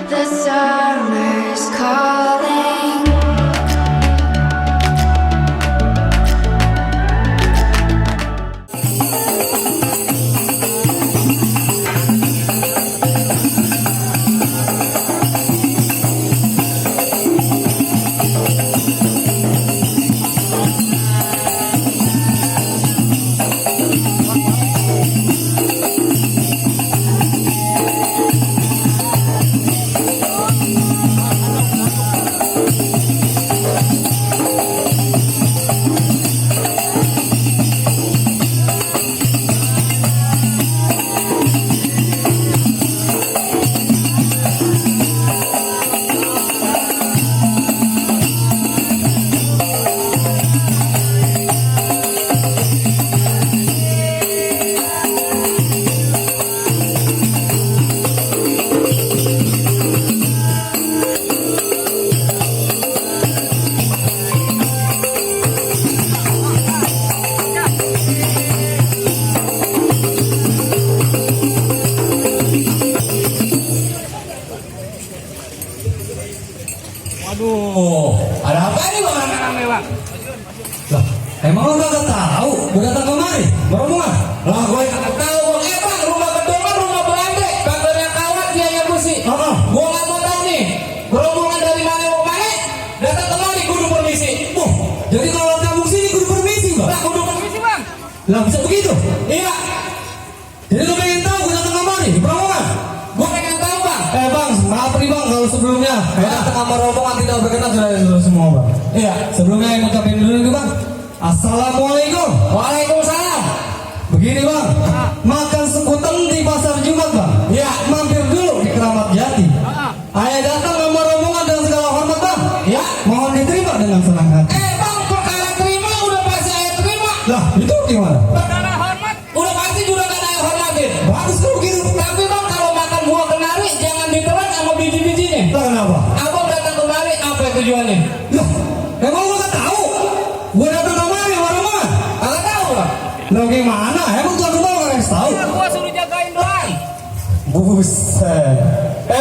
The summer's calling. Waduh, ada apa ini bang? Rame bang. Lah, emang lo gak tahu? Gue datang kemari, beromongan. Lah gue kagak tahu bang. Bang, rumah gedongan, rumah belanda. Kagak ada kawan dia yang bersih. Gue nggak mau tahu nih. Beromongan dari mana mau kemana? Datang kemari kudu permisi. Jadi kalau kampung sini kudu permisi bang. Lah kudu permisi bang. Lah bisa begitu? Iya. Jadi lo pengen tahu gue datang kemari, beromongan. Gue pengen tahu bang. Bang, maaf nih bang kalau sebelumnya datang sama rombongan tidak berkenan sudah semua bang. Iya. Sebelumnya yang ngucapin dulu nih bang. Assalamualaikum. Waalaikumsalam. Begini bang, makan sekuten di pasar Jumat bang. Iya. Mampir dulu di Keramat Jati. Ayah datang sama rombongan dengan segala hormat bang. Ya. Mohon diterima dengan senang hati. Bang, perkara terima udah pasti saya terima. Lah, itu gimana? Perkara hormat udah pasti juga kan saya hormatin. Bagus kalau begitu. Tapi bang kalau makan buah kenari jangan ditelan sama biji-bijinya. Lah kenapa? Abang datang kemari apa tujuannya? Lah, emang lu gak tahu? Gue datang kemari sama rombongan. Kagak tahu bang. Lah gimana? Emang tuan rumah gak kasih tahu? Gua suruh jagain doang. Buset.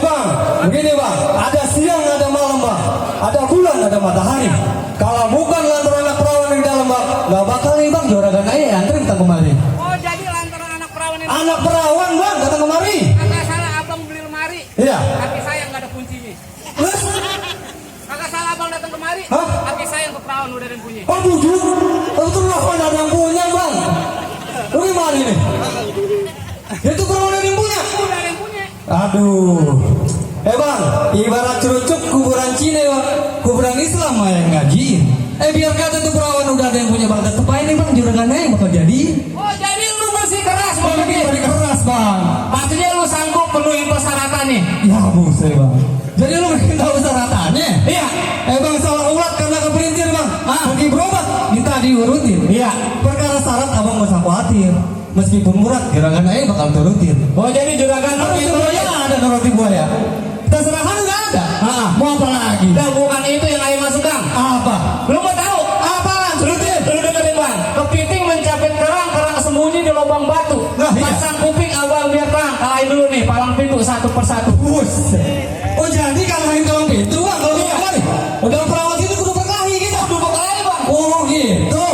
Bang, begini bang, ada siang ada malam bang, ada bulan ada matahari. Kalau bukan lantaran anak perawan yang di dalam bang, gak bakal nih bang juara dan ayah antri datang kemari. Oh jadi lantaran anak perawan ini. Anak perawan bang datang kemari. Kagak salah abang beli lemari. Iya. Tapi saya nggak ada kuncinya. Terus? Kagak salah abang datang kemari. Hah? Tapi saya yang ke perawan udah ada yang punya. Oh jujur? Itu apa ada yang punya bang? Lu gimana ini? Itu perawan ada yang punya? Udah ada yang punya. Aduh. Bang, ibarat cerucuk kuburan Cina bang, kuburan Islam mah yang ngajiin. Biar kata tuh perawan udah ada yang punya bang, tetep aja nih bang juragannya yang bakal jadi. Oh jadi lu bersih keras bang. Bagi keras bang. Maksudnya lu sanggup penuhin persyaratan nih. Ya buset bang. Jadi lu pengen tahu syaratannya? Iya. Bang salah ulat karena kepelintir bang. Pergi berobat, minta diurutin. Iya. Perkara syarat abang gak usah khawatir. Meskipun murah, juragan aja bakal turutin. Oh jadi juragan lu itu Ya ada nuruti buaya. Terserah kan nggak ada. Mau apa lagi? Nah bukan itu yang ayah masukkan. Apa? Lu mau tahu? Apaan? Lu dengerin bang. Kepiting mencapit kerang sembunyi di lubang batu. Nah, iya. Pasang kuping abang biar terang. Kalahin dulu nih palang pintu satu persatu. Buset. Oh jadi kalahin kalang pintu bang kalau Iya. kemarin. Udah perawat itu kudu berkelahi gitu. Aduh berkelahi bang. Oh gitu.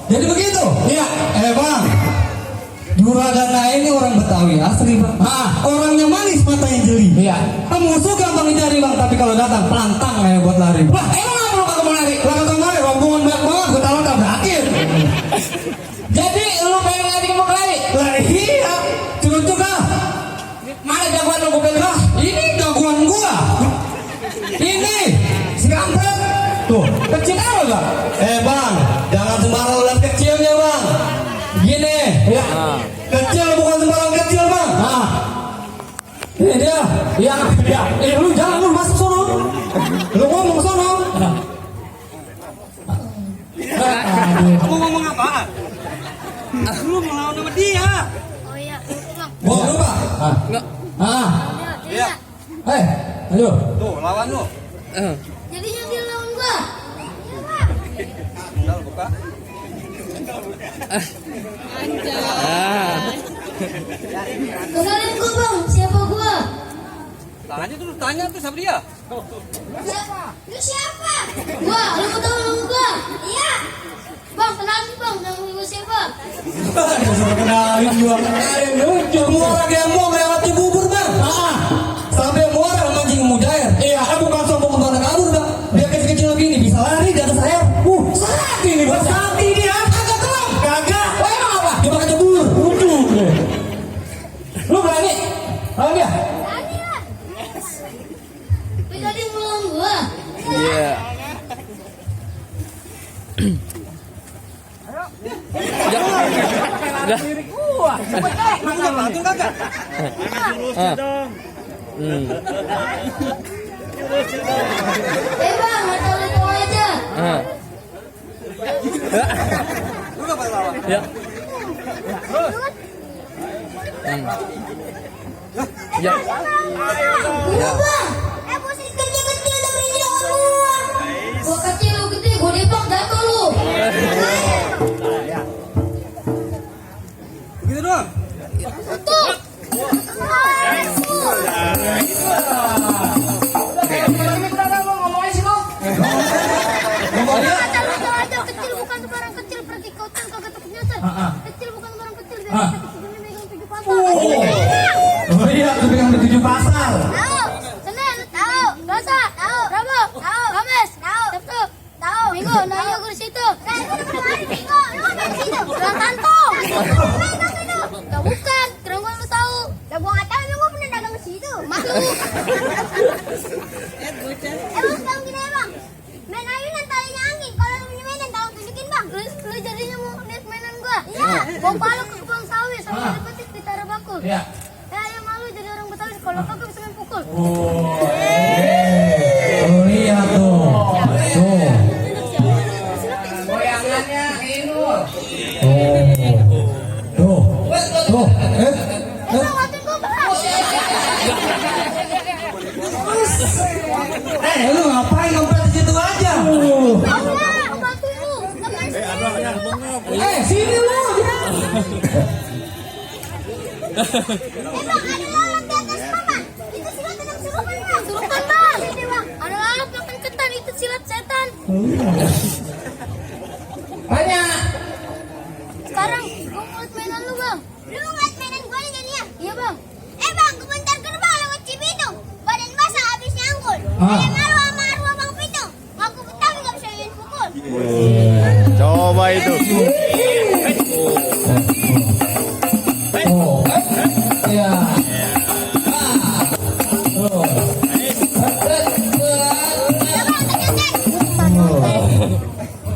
Jadi begitu? Iya. Bang, Juragana ini orang Betawi asli bang. Orangnya manis, matanya jeli. Iya. Musuh gampang dicari bang, tapi kalau datang pelantang kayak buat lari. Wah emang apa lu kagak mau lari? Lah kata kemarin rombongan banyak banget, gue tahu tabrakin. Jadi lu pengen ngajakin mau kelari? Lah iya, cukup ah. Mana jagoan lu gue pengen? Lah ini jagoan gua. Ini si kampret. Tuh, Kecil apa bang? bang, jangan sembarang lihat kecilnya bang. Gini, Iya. kecil bukan sembarang kecil bang. Ini dia. Iya. Lu jangan lu masuk sono. Lu ngomong sono. Kamu ngomong apa? Lu melawan sama dia. Oh iya, bang. Bawa lu pak. Enggak. Iya. Ayo. Tuh, lawan lu. Jadinya dia lawan gua. Tinggal buka. Kenalin gua bang, siapa gua? Tanya tuh, tanya tuh sama dia. Lu siapa? Gua, lu mau tahu nama gua? Iya. Bang, kenalin bang, nama gua siapa? Kenalin juga. Semua orang yang mau melewati bubur bang. Sampai muara mancing mujair. Iya, bukan sombong kemana kabur bang. Dia kecil-kecil begini bisa lari di atas air. Sakti nih bang. Sakti dia. Kagak kelam. Kagak. Wah emang apa? Dia pakai jebur. Udah. Lu berani? Lawan dia? Tadi lah. Lu tadi ngelawan gua. Iya. Lu bantu kagak? Bang, mata lu tahu aja. Lu gak bakal lawan. Ya. Ya. Gua bang. Posisi kecil-kecil udah berani lawan gua. Gua kecil, lu gede, gua depak jatuh lu. Begitu doang. Tuh. Ada kecil bukan sembarang kecil, pergi kau tuh kagak takut nyasar. Kecil bukan sembarang kecil, biar kita segini megang 7 pasar. Oh iya, itu yang di 7 pasar. Tahu, Senin tahu, Selasa tahu, Rabu tahu, Kamis tahu, Sabtu tahu, Minggu nanya gue di situ. Kan gue udah hari Minggu, lu kan di situ. Bulan kantong. Gak bukan, keren gue lu tahu. Lah gue nggak tahu, emang gue pernah dagang di situ. Malu. Emang tahu gini emang. Main ayunan talinya angin. Kalau lu punya mainan, tolong tunjukin bang. Lu jadinya mau lihat mainan gua? Iya. Bawa balok ke kebun sawit sampai dipetik ditaruh bakul. Iya. Ya yang malu jadi orang Betawi kalau kagak bisa main pukul. Oh iya tuh. Tuh. Goyangannya Inul. Tuh. Tuh. Emang waktu gua bang. Lu ngapain ngumpet di situ aja? Tahu lah, bantu lu. Sini lu. Bang, ada lalat di atas papan. Itu silat tenang surupan bang. Surupan bang. Ini bang. Ada lalat makan ketan, itu silat setan. Banyak. Sekarang gua mau lihat mainan lu bang. Lu mau lihat mainan gua nih jadinya? Iya bang. Bang, kebentar gerbang lewat Cibitung. Badan basah habis nyangkul. Ada malu sama arwah bang Pitung. Aku Betawi gak bisa main pukul. Coba itu. Oh. Iya. Oh. Ya bang, cek.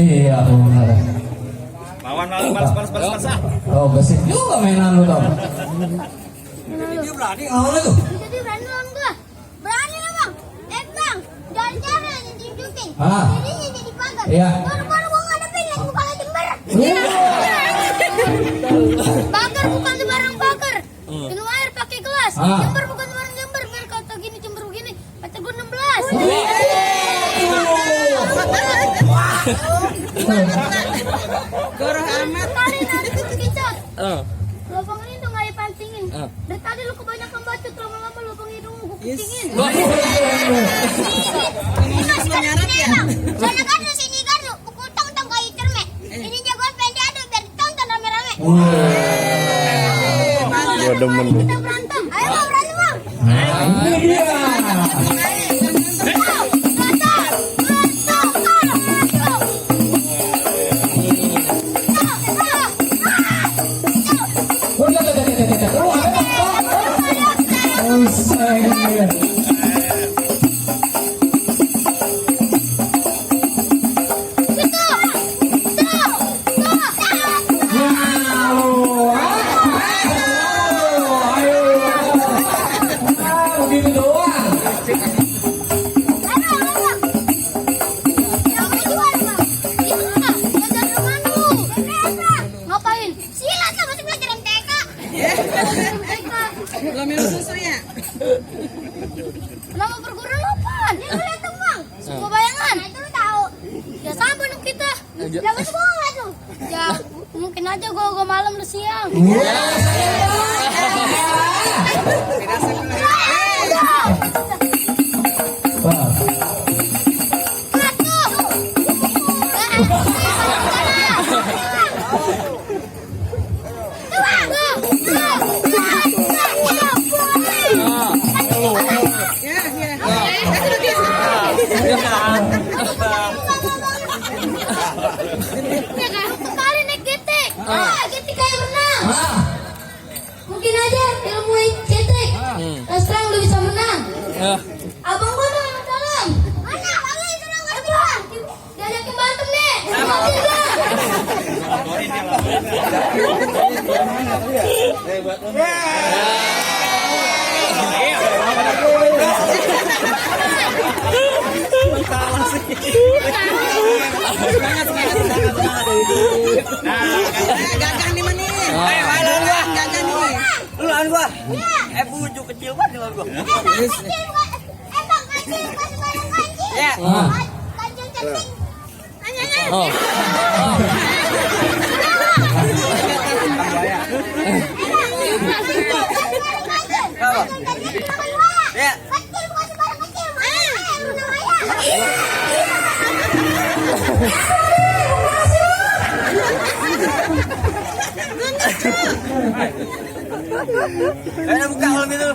Iya, benar. Lawan balas. Oh, bersih juga mainan lu dong. Dia berani. Awalnya tuh. Jadi berani lawan gua. Berani lah bang. Bang, jalan-jalan yang tunjukin. Jadinya jadi pagar. Iya. Baru-baru gua ngadepin lagi kepala jember. Pagar bukan sembarang pagar. Minum air pakai gelas. Jember bukan sembarang jember. Biar kata gini jember begini. Kata gua 16. Goroh amat. Kali nanti tuh kicot. Lubang ini tuh nggak dipancingin. Dari tadi lu kebanyakan bacot, lama-lama lubang hidung gua kucingin. Mas nyarat ya. Soalnya kan lu sini kan lu pukul tong-tong kayu cermek. Ini jagoan pendek adu biar ditonton rame-rame. Gua demen tuh. Kita berantem. Ayo bang, berantem bang. Ini dia. Begitu doang. Ngapain? Silat lah, masih belajar MTK. Belum minum susu ya? Nama perguruan apaan? Ya lu lihat dong bang. Sebuah bayangan. Nah itu lu tahu. Ya sama dong kita. Ya masih bohong lah tuh. Ya mungkin aja gua malam lu siang. Beda sekolah. Kemarin naik getek. Getek kayak berenang. Mungkin aja ilmu getek. Terus terang lu bisa menang. Abang gua tuh yang dalam. Mana? Abang itu dong. Diajakin berantem nih. Gagang di mana nih? Lawan gua. Gagang nih. Lu lawan gua. Bujuk kecil banget lawan gua. Ya. Kancing cantik. Nanya. Ya. Ayo buka kalau gitu.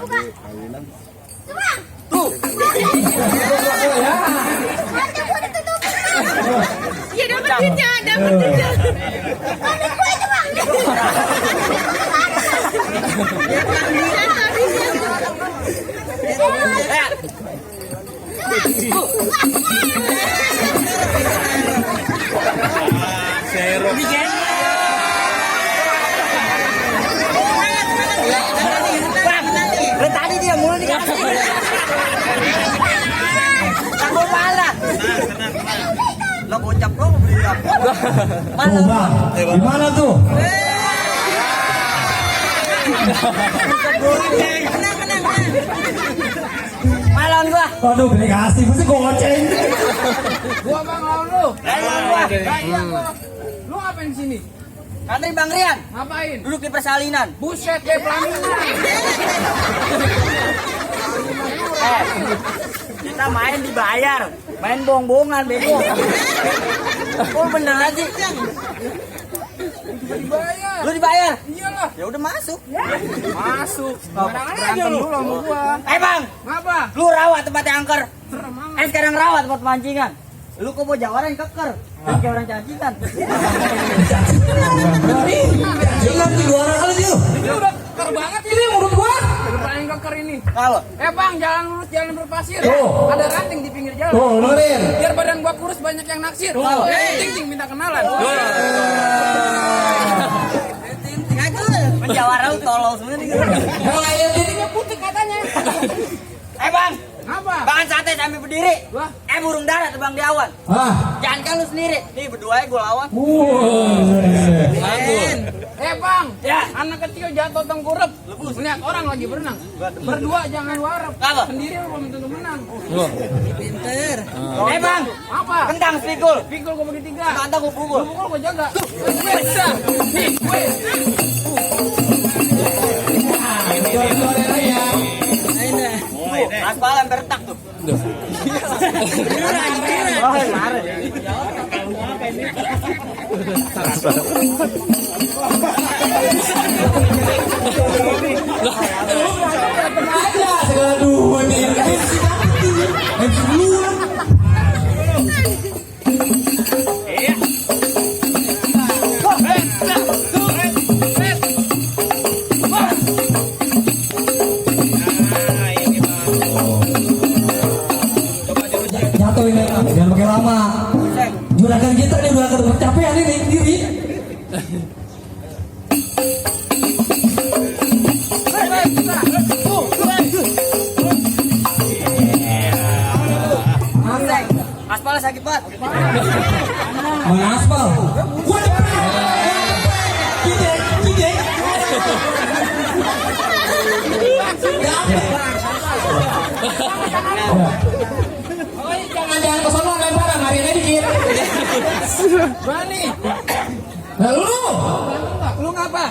Buka. Coba. Tuh. Iya dapat duitnya, dapat duitnya. Dapat kue coba. Tadi dia mulu dikasih. Takut malah. Lo bocap lo beli apa? Tuh bang, gimana tuh? Menang. Malam gua. Waduh, beli kasih, mesti goceng. Gua bang lawan lu. Malam gua. Lu ngapain di sini? Nanti Bang Rian Ngapain? duduk di persalinan. Buset kayak pelaminan. Kita main dibayar, main bohong-bohongan bego. Oh bener aja. Dibayar. Lu dibayar? Iyalah. Ya udah masuk. Masuk. Berantem dulu sama gua. Bang, Ngapa? lu rawat tempat yang angker. Serem amat. Sekarang rawat tempat mancingan. Lu kok mau jawaran keker? Kayak orang cacingan. Jangan di luar kali dia. Ini udah keker banget ini menurut gua. Udah paling keker ini. Kalau Bang, jalan lurus, jalan berpasir. Tuh. Ada ranting di pinggir jalan. Tuh, Nurin. Biar badan gua kurus banyak yang naksir. Ting minta kenalan. menjawara lu tolol semua nih. Emang aja dirinya putih katanya. Bang, Apa? makan sate sambil berdiri. Wah. Burung dara terbang di awan. Jangan kan lu sendiri. Nih berdua gua lawan. Bang, Ya. anak kecil jatuh tengkurap. Lihat orang lagi berenang. Berdua jangan warap. Apa? Sendiri lu belum tentu menang. Pinter. Bang, Apa? kentang spikul. Pikul gua bagi 3. Kantang gua pukul. Pukul gua jaga. Bisa. Nih, gue. Aspal hampir retak tuh. Aduh, ini jatuh ini, jangan pakai lama. Juragan kita nih udah kecapean ini diri. Aspal sakit banget. Mengaspal. Kide. Jangan kesana lemparan, hari ini dikit. Bani. Lalu, Lu ngapa?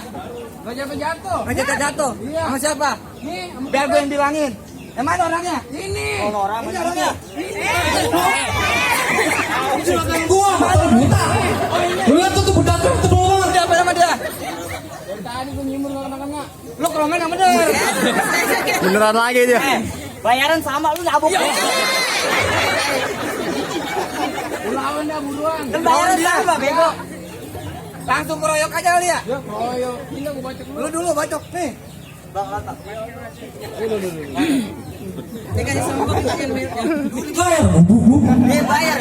Gak jatuh-jatuh. Jatuh. Iya. Sama siapa? Nih, sama Biar gue yang bilangin. Mana orangnya? ini. Orang mana orangnya? silakan gua, mata buta. Lu lihat tuh budak tuh Lu kromen yang bener. Beneran lagi dia. Bayaran sama lu nabung. Lu lawan dah buruan. Kan bayaran sama bego. Langsung keroyok aja kali ya? Ya, keroyok. Ini aku bacok dulu. Lu dulu bacok nih. Bang Lata. Ini kan sama bagian Bayar, bu. bayar.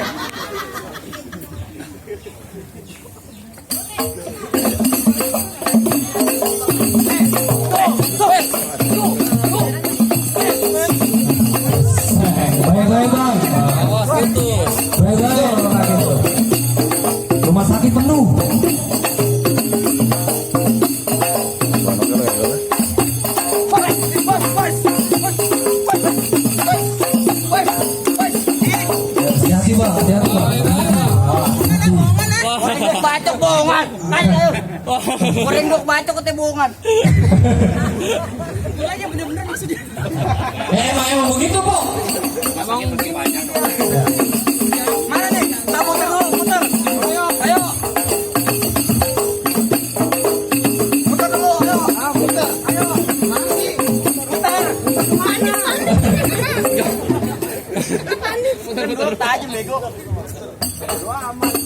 Baik, bang. Baik. Rumah sakit penuh. Hati-hati bang, hati-hati bang. Goreng bacok bohongan. Ayo. Goreng dok bacok ke bohongan. Aja bener-bener maksudnya. Emang begitu, Po. Abang mungkin Mana nih? Tak muter dulu, muter. Ayo. Muter dulu, ayo. muter. Ayo. Mana sih? Muter. Mana? Muter tajam bego. Hati-hati bang.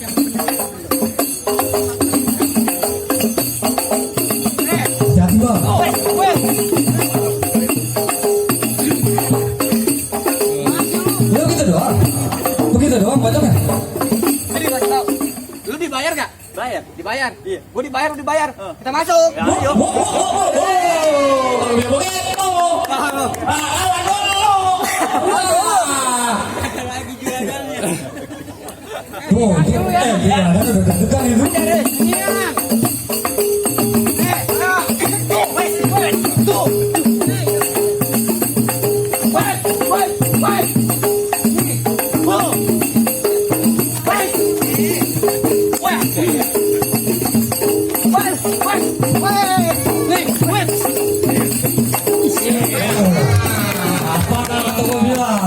Ya begitu doang bacoknya. Jadi kasih tahu. Lu dibayar gak? Bayar. Dibayar. Iya. Gua dibayar. Kita masuk. Ayo. Kalau begitu. Lawan dulu. Lagi juragannya. Tuh, udah deg-degan itu. Ini ya. Tuh. Apa kata gua bilang?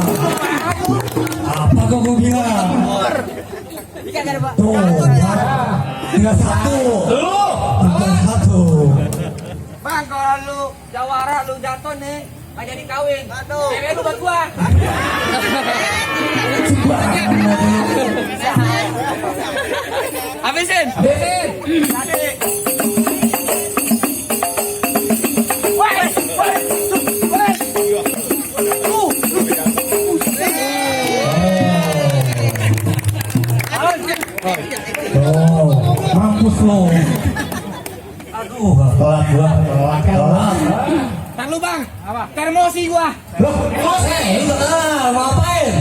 Apa gua bilang? Ini kagak ada, Pak. Tuh, tinggal satu. Tinggal satu. Bang, kalau lu jawara lu jatuh nih, nggak jadi kawin. Aduh. Cewek lu buat gua. Habisin. Oh, mampus lo. Aduh, telat gua. Telat. Ntar lu bang, apa? Termosi gua. Loh, lu kenal, mau ngapain?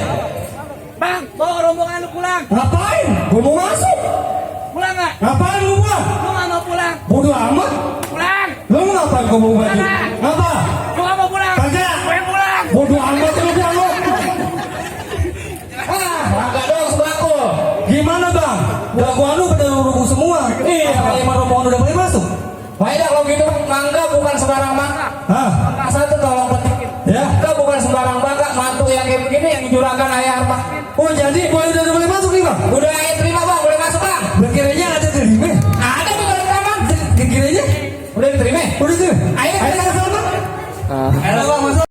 Bang, bawa rombongan lu pulang. Ngapain? Gua mau masuk. Pulang nggak? Ngapain lu gua? Lu nggak mau pulang? Bodoh amat. Pulang. Lu mau ngapain gua mau baju? Ngapa? Lu nggak mau pulang? Kagak. Gue pulang. Bodoh amat lu bilang lu. Bangga dong sebelahku. Gimana bang? Udah gua anu pada rubuh semua. Iya, kalau yang rombongan udah boleh masuk. Baiklah kalau gitu mangga bukan sembarang mangga. Hah? Mangga satu tolong petikin. Ya? Mangga bukan sembarang mangga. Mantu yang kayak begini yang juragan ayah Arma. Oh jadi boleh udah boleh masuk nih bang? Udah ayah terima bang, boleh masuk bang. Berkiranya ada terima. Ada di dalam kamar. Berkiranya Udah diterima. udah tuh. Ayo Ayo kita sama. Ayo bang masuk.